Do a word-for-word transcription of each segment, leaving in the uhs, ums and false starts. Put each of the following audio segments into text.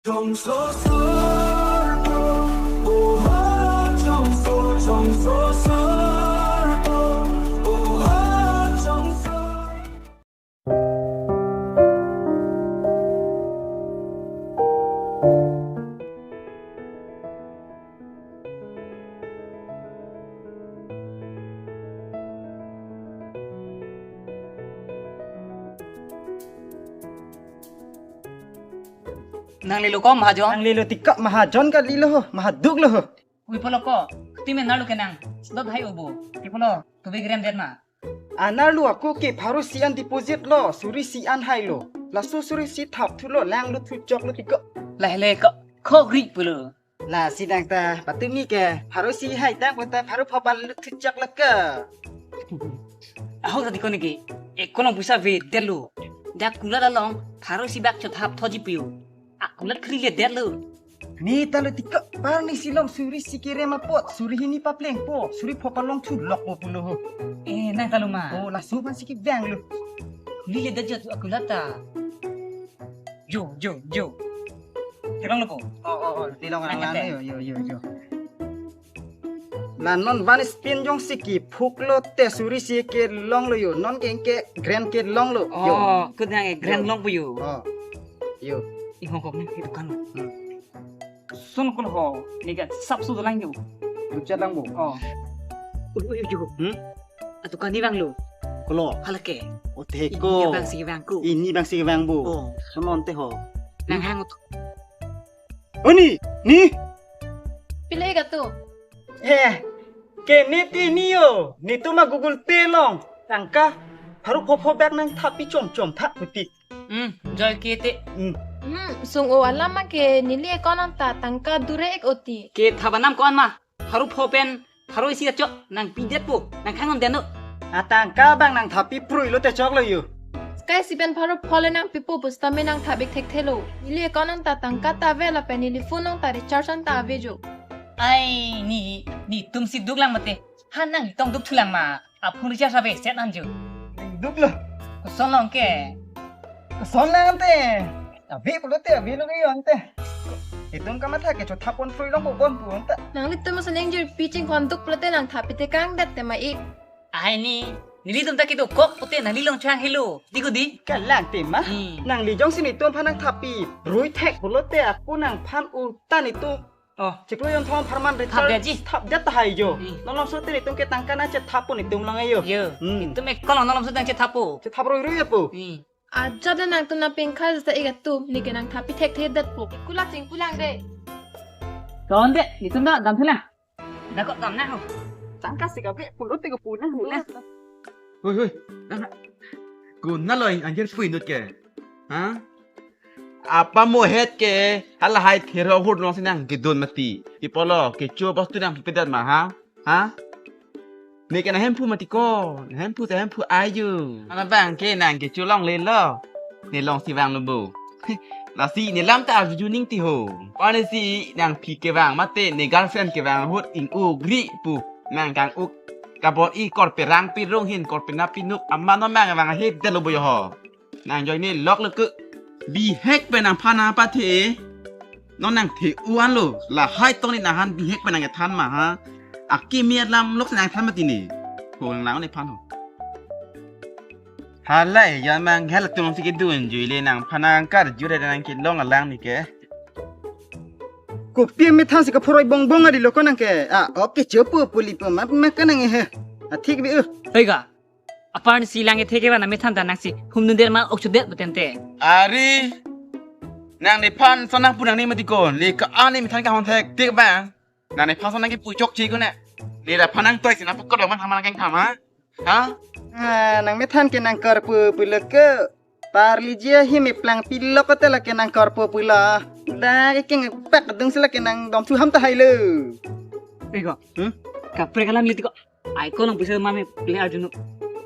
Chongso sarpo, oha chongso, chongso sarpo, oha chongso. Nang lelo ko mahajon? Nang lelo tik ko mahajon kalilo ho, mahaduk lo ho. Ui polo ko, ti me narlo kenang, dot hai obo. Ti polo, tubik rem det ma. Anerlo ako ke pharo isi an deposit lo, suri isi an hailo. Laso suri isi thap thulo, lang lo thu choklo tik ko. Lahele ko, khogri pulo. Lasi nang ta patumi ke pharo isi hai tang pon ta pharo pho pan lo thu choklo ke. Ahok tadi ko niki, ekolong pusa ve detlo. Dak kulat along pharo isi bak chot hap thoji piu. Akulat khri le detlo. Ne ta lo tik ko, par ne silom suri isi kerem apot, suri hini paplengpo, suri pho palong thulokpo pulo ho. Eh, nang ta lo ma. Oh, laso aphan si kevang lo. Khri le det jat akulat ta. Jo, jo, jo. Kelonglo ko. Oh, oh, oh, dilong nang lang lang te. Yo, yo, yo, yo. La non van spin jongsi kephuklo te suri isi kelonglo yo. Non ke ke grand kelonglo. Yo. Oh, kudang ke grand longpo yo. Oh. Yo. Ih, hong kong ni dukan lo. Hmm. Sun kul ho, ni ka sap su lang yo. Duchat lang bo. Oh. Ui, ui, ui, ui. Hmm? Adukan ni vanglo. Kolo. Hala ke. O te ko. Ini bang si vang ko. Ini bang si vang bo. Oh. Sun non te ho. Nang hang ut. Oni, ni. Pila ka tu? Eh, ke ne ti ni yo. Netum a Google Pay along tangka pharo pho pho bak nang thap pi chom chom thap puti. Hmm, joi ke te. Hmm. Hmm, sung o alam ma ke neli account an ta tangka dure ek oti. Ke thap anam ko-an ma. Pharo pho pen pharo isi achok nang pi detpo, nang khang non den no. Atangka bang nang thap pi prui lo te choklo yo. Sky si pen pharo pho le nang pipo pusitame nang thap ik thekthe lo. Neli account an ta tangka ta ave lapen neli phone along ta recharge an ta ave jo. Ai ni, netum si duk lang mate. Han nang tong duk thu lang ma. Aphone recharge ave set an jo. Duk lo. Koson long ke. Koson lang ante. Ave pulo te ave lo ke ante. Itum kamatha ke chot thap pon prui long bo bon pu ante. Nanglitum masa neng jir pi chingkon duk pulote nang thap pi tekang det te ma ik. Ai ni, nelitum ta kedo kok pute nangli long chang helo. Di ko di? Kalang te ma. Hmm. Nangli jongsi netum aphan nang thap pi prui thek pulote ako nangphan utan itum. Oh. Chiklo jon thom apharman thap recharge det ji. Thap det ta hai jo. Hmm. Non lom so te netum ke tangka nang chethap po netum long ayo. Yo. Hmm. Itum ek kolong non lom so nang chethap po. Chethap roi roi po. Hmm. Ajat le nangtum nangpengkha jasa ik atum, ne ke nang thap pi thekthe detpo. Kulak chingpu lang de. Ton de, netum ta dam thu lang. Da ko dam na ho. Tangka si ka be pulo te ko pu na ho. Pu na. Hui, hui. Ko na loi anjir pui nut ke. Ha? Apa mo het ke hala hai thero hur no sinang gedun mati. Ipolo kecho bostu nang pipedat ma ha? Ha? Ne ke na hemphu mati ko, na hemphu ta hemphu ayu. Ana bang ke nang kecho longle lo. Ne long si vang lo bo. Lasi ne lam ta arju juning ti ho. Pane si nang phi kevang mate ne girlfriend kevang ahut ing-ugri pu. Nang kang-uk kabor i korpe rang pirung hin korpe na pinuk amano mang vang ahip det lo bo yo ho. Nang joine lok lo ke. Bihek pen nangphan nangpathe. Non nang the-u anlo. Lahai tong ne nangphan bihek pen nang ethan ma ha. Akimi alam lok si nangthan mati ne. Ho nang nephan ho. Halai ya mang hal tum si kedun jui le nangphan nangkarju re nang kelong alang ne ke. Kopi methan si kaphoroi bongbong adi lo ko nang ke. Ah, oke chepu puli pu ma ma ka nang he. Ah, thik bi uh. Hei ga. Apar si lang ethe ke bana methan ta nang si humnun der ma ok chudet beten te. Ari, nang nephan son nang pu nang ne mati ko, le ka-an ne methan kahon thek tik bang. Nang nephan son nang kepu chokche ko ne. Le la phan nang toi si nang pukot lo man hama nang keng tham ha? Ha? Ah, nang methan ke nang kar pu pu le ke. Parli jia hi me plang pilok ko te la ke nang kar pu pu la. Da ke keng pak dung si la ke nang dom thu ham ta hai lo. Ego. Hmm? Kaprek alam liti ko. Ai ko nang bisa mame le arju no.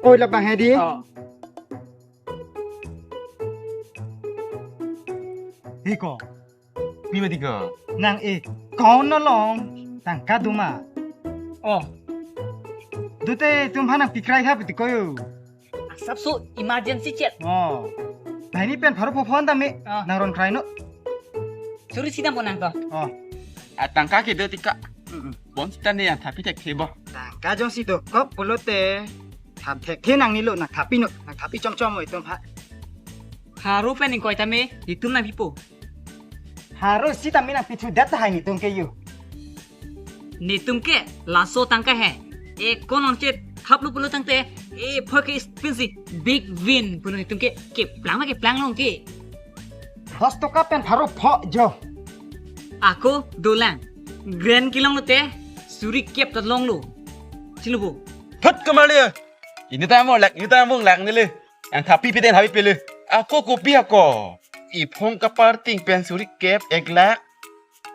Oi la bang hedi. Oh. Hei ko. Pi mati ko. Nang e kau na long tangka duma. Oh. Dute tum hanang pikrai ha piti koyo. Asap su emergency chet. Oh. Nah ini pen baru phone ta me. Ah. Nang ron krai no. Suri si dampo nang to. Oh. Atangka kedo ti ka. Mm-mm. Bonsita ne nangthap thekthe bo. Tangka jongsi dokok pulote thap thekthe nangne lo, nangthap non, nangthap chomchom mo itum ha. Pharo pen ingkoi tame, itum nangpipo. Pharo isi tame nangpithudet tahai netum ke yo. Netum ke laso tangka he. Account nangchethaplo pulo tangte, e pho ke spin si big win pulo netum ke, keplang ma keplang long ke. Dos toka pen pharo pho jo. Ako dolang. Grand kelong lote, suri kep ta longlo. Chilo bo. Thot kamarli. Ini ta mo lak, ini ta mo lak nele. Nangthap pipite, thap pipile. Ako kopi ako. Iphong kaparting pen suri kep ek lakh.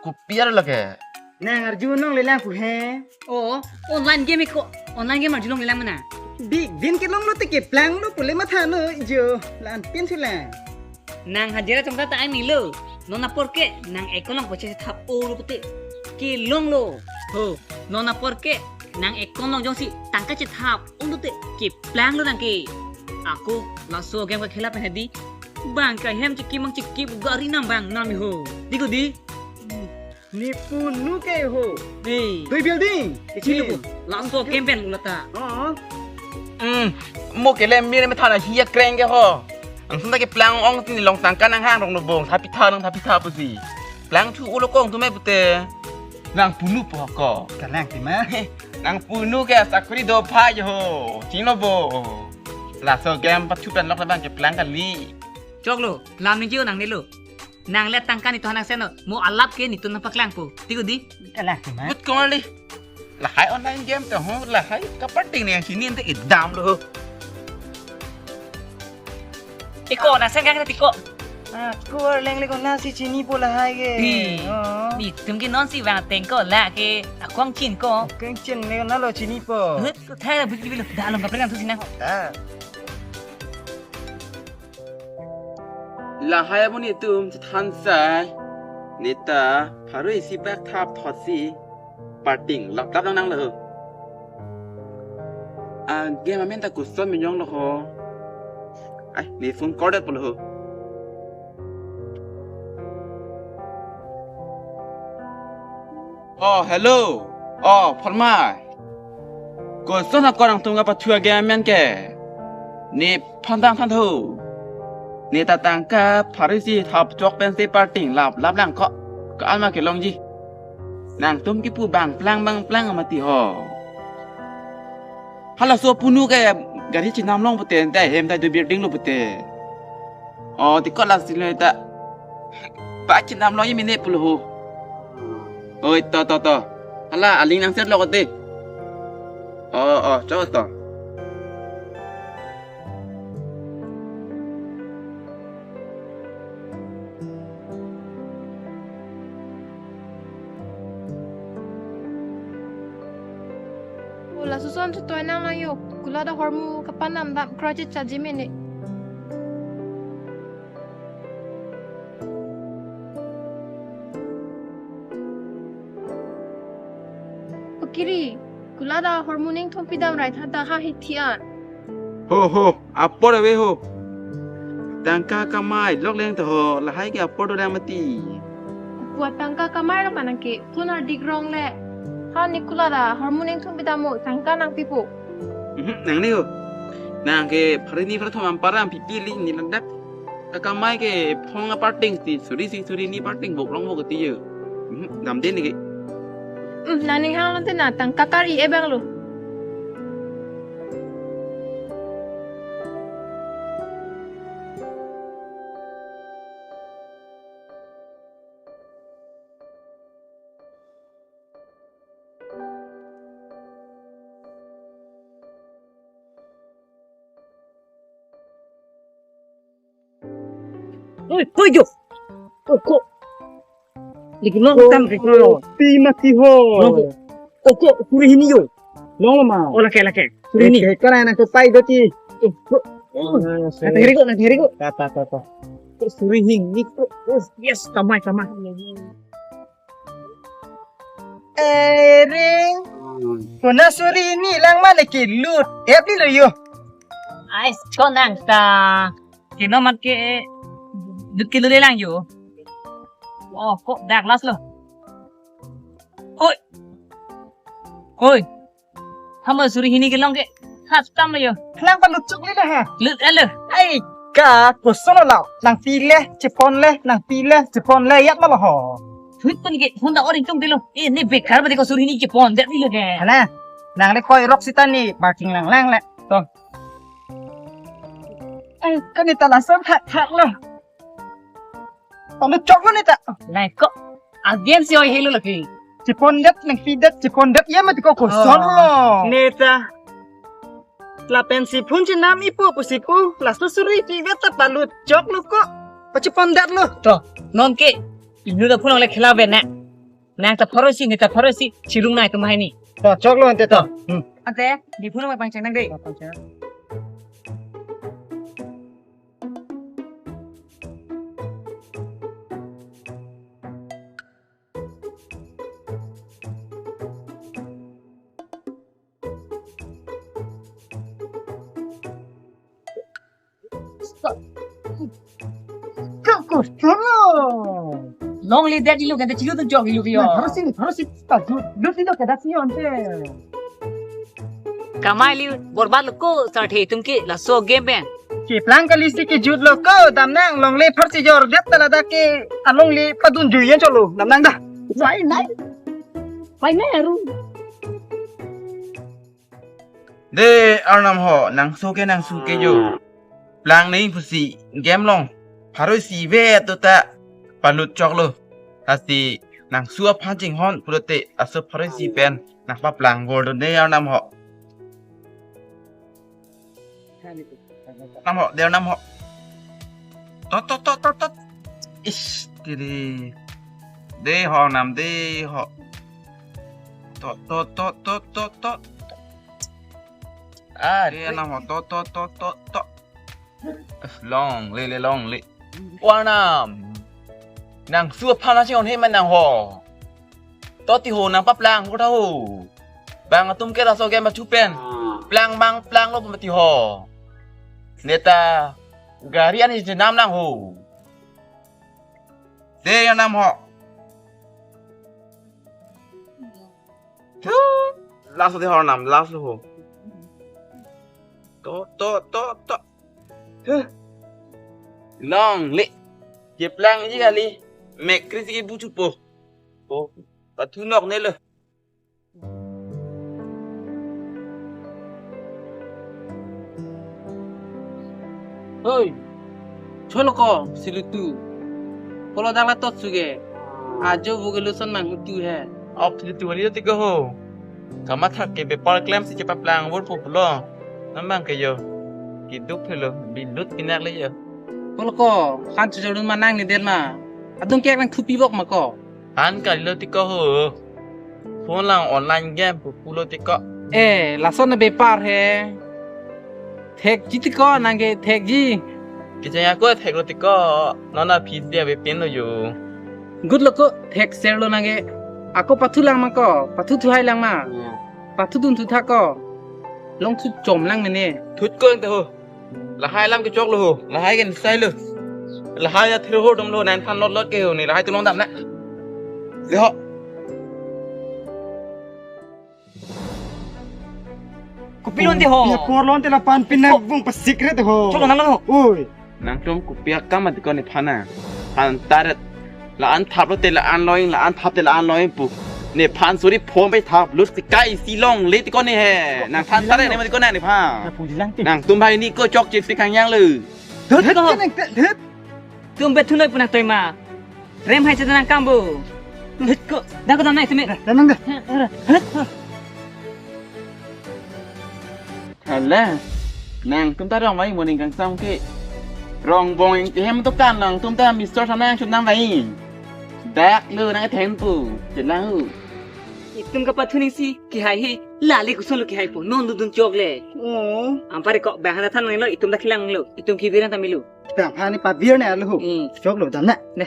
Kopi aro lake. Nang arjulong le lang pu he. Oh, online game ko. Online game arjulong le lang mana. Big win kelong lote keplanglo pule mathalo jo. Lan pin sulang. Nang hajira chongta ta ai milo. Non apor ke nang account along pachethap olo pute kelonglo. Ho, non apor ke nang account along jongsi tangka chethap olo te keplanglo nang ke. Ako laso game kekhela pen hedi. Bang ke hem chiki mang chiki gari nang bang nang mi ho. Di ko di. Ne punu ke ho. Hey. Dui building. Chilo. Laso game pen ulata. Oh. Hmm. Mo kele mire me thana hiya kreng ke ho. Angsung ta keplang ong tin long tangka nanghang rong no bong. Thap pitha nangthap pitha pusi. Plangthu ulo kong tu me pute. Nang punu po ko. Kalang ti ma. Nang punu ke sakuri do pha jo ho. Chilo bo. Laso game pathu pen lok labang keplang kali. Choklo, lam ni jo nangne lo. Nang le tangka netum hanang seno, mo alap ke netum nangpaklangpo. Ti ko di? Kalang ti ma. Good call di. Lahai online game ta ho, lahai kaparting ne yang sini ente idam lo. Tiko, nang sen kang tiko. Ako arleng le ko nasi chinipo lahai ke. Hmm. Oh. Netum ke non si vang teng ko la ke akong chin ko. Akong chin le nalo chinipo. Hut, ko thai la bukli bilo. Da long kaprek tu sinang. Ah. Lahai amonit atum chethan sai. Neta pharo isi bak thap thot si parting lap lap nang nang lo. A game amen ta kuson minyong lo ho. Ai, ne phone call det po lo ho. Oh, hello. Oh, Pharmai. Koson ako nangtum kapathu a-game amen ke? Nephan tang than tho. Neta tangka pharo isi thap chok pensi parting lap lap lang ko. Ko-an ma kelongji. Nangtum kipu bang plang bang plang mati ho. Halaso punu ke gari chenam long pute, ente hem ta dui building lo pute. Oh, tiko lasi lo ta. Ba chenam long ye mene pulo ho. Oi, to, to, to. Hala, aling nang set lo kote. Oh, oh, cho to. O, laso ason chotoi nang lang yo. Kulat ahormu kapanam dam kra checharji mene. O Kiri, kulat ahormu ning thompi dam rai tha ta ha hithi an. Ho, ho, apor ave ho. Tangka kamai lok leng ta ho, lahai ke apor do dam mati. Puat tangka kamai lo manang ke, phone ardik rong le. Ha ne kulat ahormu ning thompi dam mo, tangka nangpipo. Mhm, nangne ho. Nang ke pharo hini pharo thom amparam pipi li ne ladak. Kakamai ke phone aparting si suri si suri ni parting bok long bok ti yo. Mhm, dam den ke. Hmm, nang ning hang lo te na tangka kar-i e bang lo. Oi, oi, jo. Oi, ko. Lagi long tam ke ko. Pi mati ho. Long ko. Oi, ko, suri hini jo. Long ma. Oh, lake, lake. Suri hini. Oke, ko na ko pai do ti. Oh, nang teri ko, nang teri ko. Ta, ta, ta, ta. Ko suri hini ko. Oh, yes, kamai, kamai. Ering. Kona suri hini lang ma lake lut. Ep ni lo yo. Ais, ko nang ta. Kino mat ke dut kilo le lang yo. Oh, ko dak last lo. Oi. Oi. Hama suri hini kelong ke. Hat tam yo. Lang palut chok le ha. Lut alo. Ai, ka koson lo. Nangpi le, chepon le, nangpi le, chepon le, yat malo ho. Thut pun ke, hunda oring tung dilo. Eh, ne bekar bade ko suri hini chepon, dak dilo ke. Hala, nang le koi rok sita ni, parking lang lang le. To. Ai, kan ni ta lason thak thak lo. Palut chok lo ne ta. Lai ko. Again si oi helo lagi. Chepon det, nangpi det, chepon det, ye mati ko koson lo. Oh. Ne ta. Lapen si phun chenam ipo pusi pu, laso suri pi vet ta palut chok lo ko. Pachepon det lo. To, non ke. Inut aphun le khela ven na. Nang ta pharo isi, ne ta pharo isi, chilung nai tum hai ni. To, chok lo ante to. Hmm. Ante, di phun ma pangcheng nang dei. Pangcheng. Ka koson lo. Longle det ilo, kada chilu tu jok ilo yo. Harus sini, harus sini. Lut ilo kada sini ante. Kamai li borbat lo ko, sarthe itum ke laso game pen. Keplang kali si kejut lo ko, damnang longle phar si jor det ta ladak ke alongle padun juiyan cholo, damnang da. Nai, nai. Pai nai aru. De, Arnam ho, nangso ke nangso ke jo. Plang nei pusi game long. Pharo isi vet to ta palut chok lo. Lasi nangso aphan chinghon pulote laso pharo isi pen nangpaplang bor do de Arnam ho. Nam ho, de Arnam ho. Tot, tot, tot, tot, tot. Ish, tiri. De ho, Arnam, de ho. Tot, tot, tot, tot, tot, tot. Ah, de Arnam ho, tot, tot, tot, tot, tot. Eh, longle, le, longle. Arnam. Nangso aphan nangchinghon he man nang ho. To ti ho nangpaplang ko ta ho. Bang atum ke laso game pachu pen. Plang bang plang lo mati ho. Ne ta gari ani chenam nang ho. De Arnam ho. Last de ho Arnam, last lo ho. To, to, to, to. Huh. Longle. Keplang ji kali. Mek kri si kebu chupo. Oh, pathu nok ne lo. Hoi, cholo ko, si lutu. Polo dala tot suge. Ajo buge luson mang hutu he. Op si lutu hari ti ko ho. Kamathak ke bepar klem si chepaplang bor po pulo. Namang ke yo. Kiduk phelo, bilut pinak le yo. Polo ko, kan chojorun manang ni den ma. Adung kek nang thupi bok ma ko. An kalilo ti ko ho. Phone lang online game pu pulo ti ko. Eh, lason na bepar he. Thekji ti ko nang ke thekji. Kejang ako thek lo ti ko. Non aphi dia be pen lo yo. Good lo ko thek ser lo nang ke. Ako pathu lang ma ko. Pathu thu hai lang ma. Hmm. Pathu dun thu tha ko. Long thu chom lang mene. Thut ko ente ho. Lahai alam kechok lo ho. Lahai ke nisai lo. Lahai ya thir ho dom lo nang than lot lot ke ho ni lahai tu long dam na. Le ho. Kopi lonte ho. Pia por lonte la pan pin na. Oh. Bung pa secret ho. Chok na lo ho. Oi. Nangtum kopi akam ati ko nephan na. Phan taret. La-an thap lote la-an loing, la-an thap te la-an loing pu. Nephan suri phone pe thap lut si kai si longle ti ko ne he. Nang phan taret ne ma ti ko na nephan. Na puji lang ti. Nangtum bhai ni ko chokche si kang yang le. Dhut ko. Dhut, dhut, dhut. Tum bet thunoi pu nangtoi ma. Rem hai cheta nang kam bo. Dhut ko. Dak ko dam nai tumi. Dah nang dah. Dhut ko. Hala, nangtum ta rong vai moning kangsam ke. Rong bong ing kehem to kan nangtum ta Mister Sana yang chunam vai. Dak lo nang theng pu, chelang hu. Itum kapathu ning si kehai he, lale koson lo kehai po, non dun dun chok le. Oh. Ampare ko bang hana than lo, itum ta kelang lo, itum kibir ta milo. Bang hani pabir ne alo hu. Hmm. Chok lo dam na. Ne.